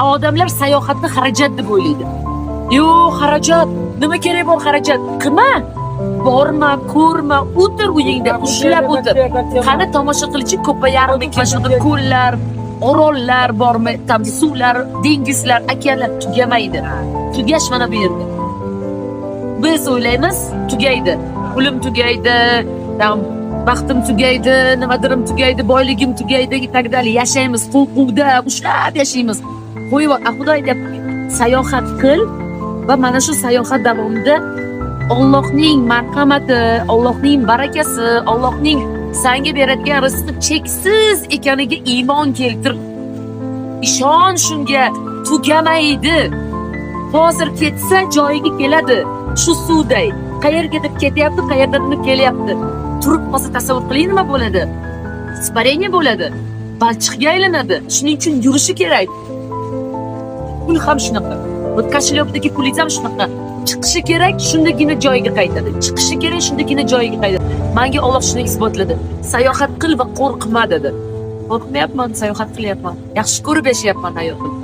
Odamlar sayohatni xarajat deb o'ylaydi. Yo'q, xarajat, nima kerak bor xarajat? Qilma. Borma, ko'rma, o'tir uyingda, ushlab o'tir. Qani, tomosha qilchi, ko'payarmi mana shunaqa ko'llar, orollar bormi, там suvlar, dengizlar, okeanlar tugamaydi. Tugash mana bu yerda. Biz o'ylaymiz, tugaydi. Pulim tugaydi, там baxtim tugaydi, nimadirim tugaydi, boyligim tugaydi и так далее. Yashaymiz qo'rquvda, ushlab yashaymiz. Qo'yib, Xudo aytyapti, sayohat qil va mana shu sayohat davomida Allohning marhamati, Allohning barakasi, Allohning sanga beradigan rizqi cheksiz ekaniga iymon keltir. Ishon shunga, tugamaydi. Hozir ketsa, joyiga keladi. Shu suvday. Qayergadir ketyapti, qayerdadir kelyapti. Turib qolsa, tasavvur qiling, nima bo'ladi? Испарение bo'ladi. Balchiqga aylanadi. Shuning uchun yurishi kerak. Pul ham shunaqa. Вот кошелёк dagi pulingiz ham shunaqa. Chiqishi kerak, shundagina joyiga qaytadi. Chiqishi kerak, shundagina joyiga qaytadi. Menga Alloh shuni isbotladi. Sayohat qil va qo'rqma, dedi. Qo'rqmayapman, sayohat qilyapman. Yaxshi ko'rib yashayapman hayotimni.